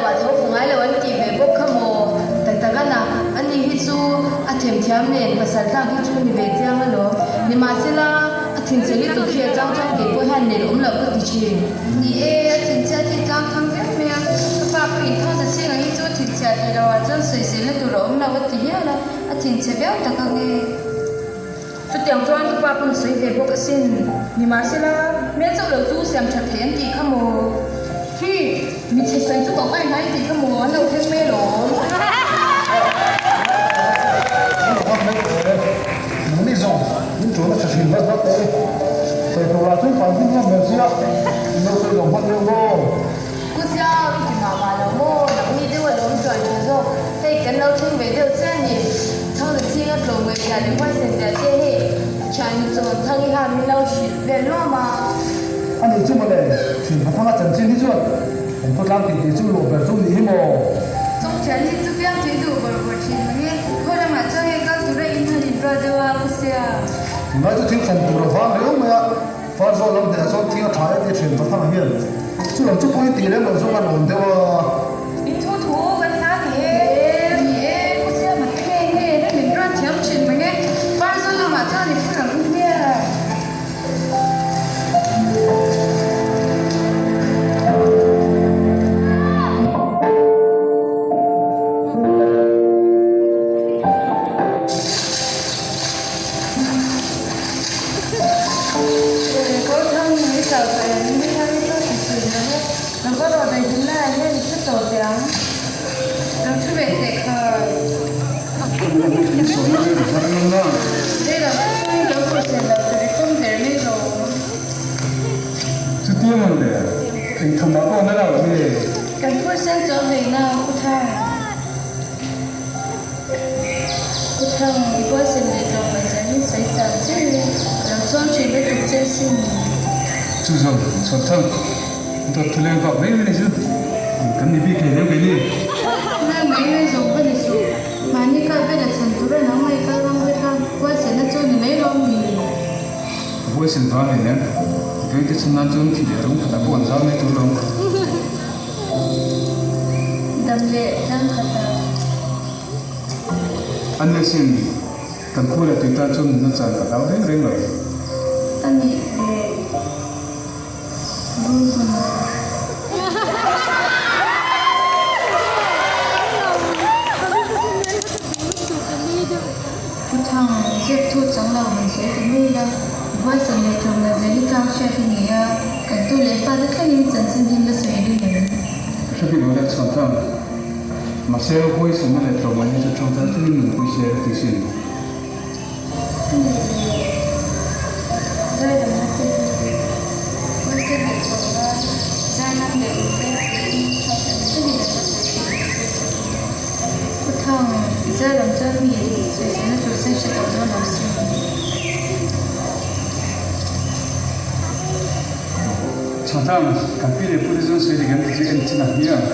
lo a tho fu ngai lo an tih ve bawk kha maw? Tak tak a na, ani hi chu a themthiam nen pasal tlak hi chu ni ve chiang alawm. Nimahsela, a thinchhe lutuk hi a chang chuan kei pawh hian nel awm loh ka ti thin. Ni e, a thinchhiat hi tlang thang viau mai a, ka pa pawhin thang za chhing ang hi chu thinchhiat theih loh ah chuan sawiselna tur a awm lo a ti hial a, a thinchhe viau tak ang e. Chutiang chuan ka pa pawn a sawi ve bawk asin. Nimahsela, hmel chauh lo chu siam that thei an tih kha maw? Khi, michhe sawi chu ka ngai hnai tih kha maw an lo thleng mai alawm. Nangni zawng min ṭawn a ṭha ṭhin vat vat e. Sawi tur lah chuan fai hlim hian hmel sia, in lo sawi lo hman deuh maw? Ku Chiau, i ti mah mah lo maw? Nangni deuh alawm ṭuan ṭha zawk. Hei kan lo thleng ve deuh chiah a ni. Thangza chhinga tlawm ngaih zia leh huaisen zia te hei thian chawn thang i han min lo hrilh vel luam a. A nih chu mawle, thian pathanga chanchin hi chuan kan khawtlang tih tih chu luah ber chu nih hi maw? Chawng thian hi chu piang tui duh bawrh bawrh thin mang e, khaw lamah chuan hei kal tura in han inruat deuh a pu sia. Tunlai chu thil fawm tur a vang riau mai a, Farzawl lam hnehah chuan thing a tha e tih thian pathanga hian chu lam chu pawi tih lem loh zawng a rawn deuh a. In thu thu kan hla ni e. Ni e, Pu Siama te nge nge rem in ruat thiam thin mang e, Farzawl lamah chuan i phur ang u hmiah. Chutia mawn le, eng thawmah pawh na lo nge? Kan phur sen chuang hlei na Pu Thang. Pu Thang, i huaisen leh tlawm mai zia hi sawi chak che e, ka lo chuang thin lutuk che sin. Chu zawng, Chhuan Thang, dawt thu leng vak mai mai ni chu, kan ni bik hlei lem kei ni. Leng mai mai zawng ka ni suh, mahni kal vela chhan tura nangmah i kal ram te kha huaisenna chu ni mai lawm mi? Ka huaisen vang hlei lem, vengte chhan nan chuan thih leh rawng khatah pawh an zau mai tur lawm. Dam leh tlang khatah. A nia sin, kan khua leh tui tan chuan nunna chan ka hlau reng reng lo. A nih leh Rulhmun. Pu Thang, zep thu chang lo han sawi ta mai la, Vawisan leh tlawmna zia hi tlang hriat i nei a, kan tu leh fate thlengin chanchin hi la sawi ring em? Ka hre bik lo leh chhuan thang. Mahse, Vawisanna leh tlawmna hi chu thangthar thlengin nunpui se ka ti sin. A nih leh Zairamna te hi Vawisan leh tlawmna, Zairam leh Ute tiin thangthar thlengin an la sawi thin tih chu sawi ila. Pu Thang, i zai lam chuan mi sawiselna tur che hre tawh dawn lo sin. Chhawthang, kan pi leh pu te chuan sawi dik an ti chu en chin ang hmiang.